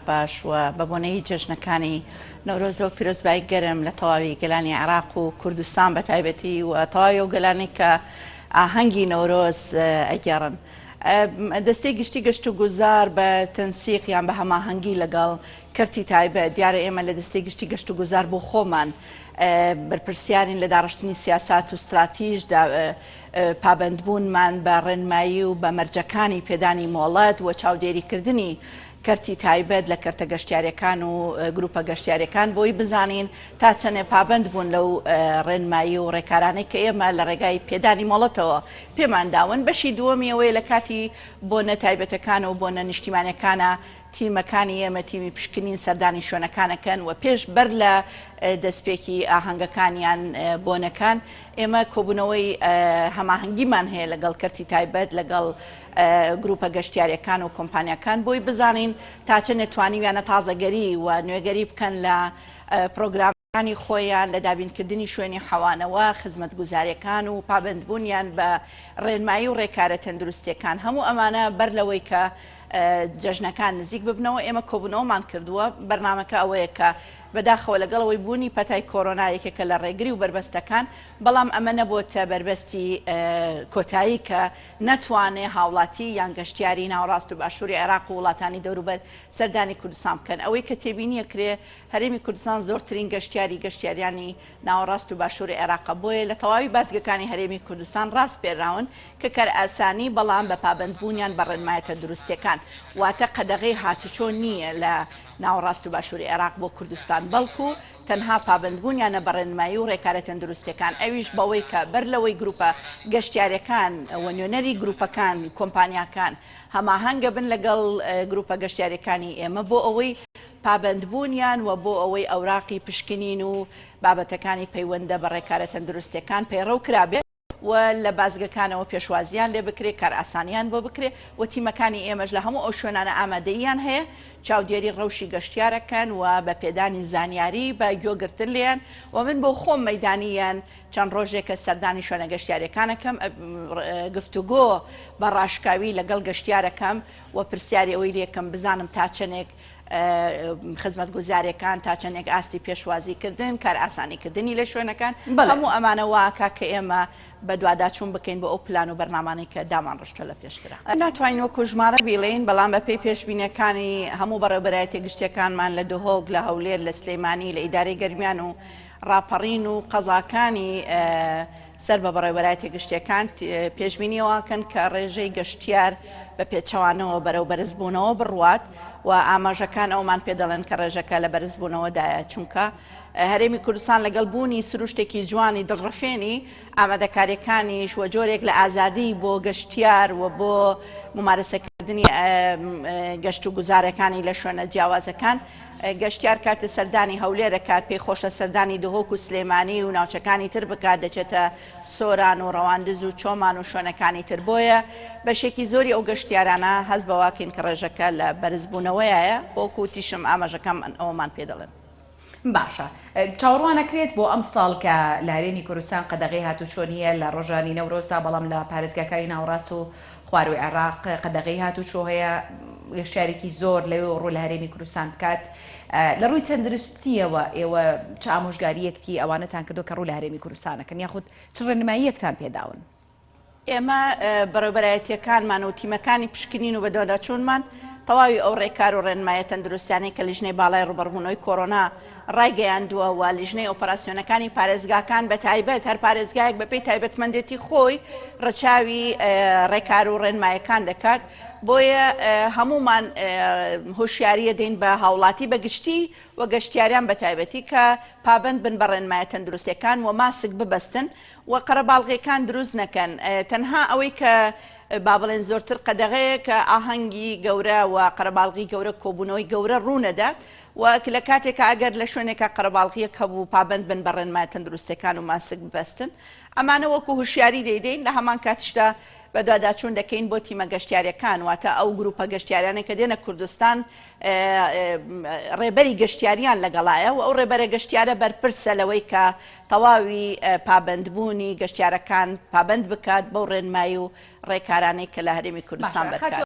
باش و بە بۆنەی جەژنەکانی نەورۆزەوە پیرۆزبایی گەرم لە تەواوی گەلانی عێراق و کوردستان بە تایبەتی و تەواوی ئەو گەلانەی کە ئاهەنگی نەورۆز ئەگێڕن. دەستەی گشتی گەشت و گوزار بە تەنسیق یان بە هەماهەنگی لەگەڵ کەرتی تایبەت، دیارە ئێمە لە دەستەی گشتی گەشت و گوزار بۆ خۆمان بەرپرسیارین لە داڕشتنی سیاسات و ستراتیژدا، پابەندبوونمان بە ڕێنمایی و بە مەرجەکانی پێدانی مۆڵەت و چاودێریکردنی کەرتی تایبەت لە کەرتە گەشتیاریەکان و گروپە گەشتیاریەکان بۆی بزانین تا چەنێ پابەند بوون لەو ڕێنمایی و ڕێکارانەی کە ئێمە لە ڕێگای پێدانی مۆڵەتەوە پێمان داون. بەشی دووەمی ئەوەیە لە کاتی بۆنە تایبەتەکان و بۆنە نیشتیمانیەکانا تیمەکانی ئێمە تیمی پشکنین سەردانی شوێنەکان ئەکەن و پێش بەر لە دەستپێکی ئاهەنگەکان یان بۆنەکان ئێمە کۆبوونەوەی هەماهەنگیمان هەیە لەگەڵ کەرتی تایبەت لەگەڵ گروپە گەشتیاریەکان و کۆمپانیاکان بۆی بزانین تا چەندێ توانیویانە تازەگەری و نوێگەری بکەن لە پرۆگرام انی خۆیان لە دابینکردنی شوێنی حەوانەوە، خزمەتگوزارییەکان و پابەندبوونیان بە ڕێنمایی و ڕێکارە تەندروستییەکان. هەموو ئەمانە بەر لەوەی کە جەژنەکان نزیک ببنەوە ئێمە کۆبوونەوەمان کردووە. بەرنامەکە ئەوەیە کە بەداخەوە لەگەڵ ئەوەی بوونی پەتای کۆرۆنا یەکێکە لە ڕێگری و بەربەستەکان، بەڵام ئەمە نەبۆتە بەربەستی کۆتایی کە نەتوانێ هاوڵاتی یان گەشتیاری ناوەڕاست و باشووری عێراق و وڵاتانی دەوروبەر سەردانی کوردستان بکەن. ئەوەی کە تێبینی ئەکرێ هەرێمی کوردستان زۆرترین گەشتیاری گەشتیاریانی ناوەڕاست و باشووری عێراقە، بۆیە لە تەواوی بازگەکانی هەرێمی کوردستان ڕاسپێراون کە کارئاسانی بەڵام بە پابەندبوونیان بە ڕێنمایە تەندروستییەکان، واتە قەدەغەی هاتوچۆ نییە لە ناوەڕاست و باشووری عێراق بۆ کوردستان، بەڵکو تەنها پابەندبوونیانە بە ڕێنمایی و ڕێکارە تەندروستییەکان، ئەویش بەوەی کە بەر لەوەی گروپە گەشتیارییەکان و نوێنەری گروپەکان کۆمپانیاکان هەماهەنگە بن لەگەڵ گروپە گەشتیارییەکانی ئێمە بۆ ئەوەی پابەندبوونیان و بۆ ئەوەی ئەوراقی پشکنین و بابەتەکانی پەیوەندە بە ڕێکارە تەندروستیەکان پەیڕەو کرابێت و لە بازگەکانەوە پێشوازیان لێ بکرێ، کارئاسانیان بۆ بکرێ و تیمەکانی ئێمەش لە هەموو ئەو شوێنانە ئامادەییان هەیە چاودێری ڕەوشی گەشتیارەکەن و بە پێدانی زانیاری بە گوێگرتن لێیان و من بۆ خۆم مەیدانییان چەند ڕۆژێکە سەردانی شوێنە گەشتیاریەکان ئەکەم گفتوگۆ بە ڕاشکاوی لەگەڵ گەشتیارەکەم و پرسیاری ئەوەی لێکەم بزانم تا چەندێک خزمەتگوزاریەکان تا چەندێک ئاستی پێشوازی کردن کارئاسانی کردنی لە شوێنەکان هەموو ئەمانە واکا کە ئێمە بەدواداچوون بکەین بۆ ئەو پلان و بەرنامانەی کە دامان ڕشتوە لە پێشترا. ناتوانین وەکو ژمارە بیڵێین، بەڵام بەپێی پێشبینیەکانی هەموو بەڕێوەبەرایەتیە گشتیەکانمان لە دهۆک، لە هەولێر، لە سلێمانی، لە ئیدارەی گەرمیان و ڕاپەڕین و قەزاکانی سەر بە بەڕێوەبەرایەتیە گشتیەکان پێشبینی ئەوەکەن کە ڕێژەی گەشتیار بە پێچەوانەوە بەرەو بەرزبوونەوە بڕوات و ئاماژەکان ئەومان پێ دەڵێن کە ڕێژەکە لە بەرزبوونەوەدایە چونکە هەرێمی کوردستان لەگەڵ بوونی سروشتێکی جوانی دڵڕفێنی ئامادەکاریەکانیش و جۆرێک لە ئازادی بۆ گەشتیار و بۆ ممارەسەکردنی گەشت و گوزارەکانی لە شوێنە جیاوازەکان گەشتیار کاتێ سەردانی هەولێر ئەکات پێی خۆشە سەردانی دهۆک و سلێمانی و ناوچەکانی تر بکات دەچێتە سۆران و ڕەواندز و چۆمان و شوێنەکانی تر بۆیە بەشێکی زۆری ئەو گەشتیارانە هەست بەواکەین کە ڕێژەکە لە بەرزبوونەوەیە وەکو وتیشم ئاماژەکانمان ئەوەمان پێ دەڵێن. باشە چاوەڕوان ئەکرێت بۆ ئەمساڵ کە لە هەرێمی کوردستان قەدەغەی هاتوچۆ نییە لە ڕۆژانی نەورۆزدا بەڵام لە پارێزگاکانی ناوەڕاست و خوارووی عێراق قەدەغەی هاتوچۆ هەیە، گەشتیارێکی زۆر لەوێوە ڕوو لە هەرێمی کوردستان بکات، لە ڕووی تەندروستییەوە ئێوە چ ئامۆژگارییەکی ئەوانەتان کردووە کە ڕوو لە هەرێمی کوردستان ئەکەن یاخود چ ڕێنماییەکتان پێداون؟ ئێمە بەڕێوەبەرایەتییەکانمان و تیمەکانی پشکنین و بەدواداچوونمان تەواوی ئەو ڕێکار و ڕێنمایە تەندروستیانەی کە لیژنەی باڵای ڕووبەڕووبوونەوەی کۆرۆنا ڕایگەیاندووە و لیژنەی ئۆپەراسیۆنەکانی پارێزگاکان بە تایبەت هەر پارێزگایەک بەپێی تایبەتمەندێتی خۆی ڕەچاوی ڕێکار و ڕێنمایەکان دەکات بۆیە هەموومان هۆشیاریە دەین بە هاوڵاتی بە گشتی و گەشتیاریان بە تایبەتی کە پابەند بن بە ڕێنمایە تەندروستیەکان و ماسک ببەستن و قەرەباڵغیەکان دروست نەکەن تەنها ئەوەی کە با بڵێن زۆرتر قەدەغەیە کە ئاهەنگی گەورە و قەرەباڵغی گەورە کۆبوونەوەی گەورە ڕوونەدات و لە کاتێکا ئەگەر لە شوێنێکا قەرەباڵغییەک هەبوو پابەند بن بە ڕێنمایە تەندروستیەکان و ماسک ببەستن. ئەمانە وەکو هوشیاری دەیدەین، لە هەمان کاتیشدا بەدواداچوون دەکەین بۆ تیمە گەشتیاریەکان، واتە ئەو گروپە گەشتیاریانەی کە دێنە کوردستان ڕێبەری گەشتیاریان لەگەڵایە و ئەو ڕێبەرە گەشتیارە بەرپرسە لەوەی کە تەواوی پابەندبوونی گەشتیارەکان پابەند بکات بەو ڕێنمایی و ڕێکارانەی کە لە هەرێمی کوردستان باشە خاتوو بەرکارن.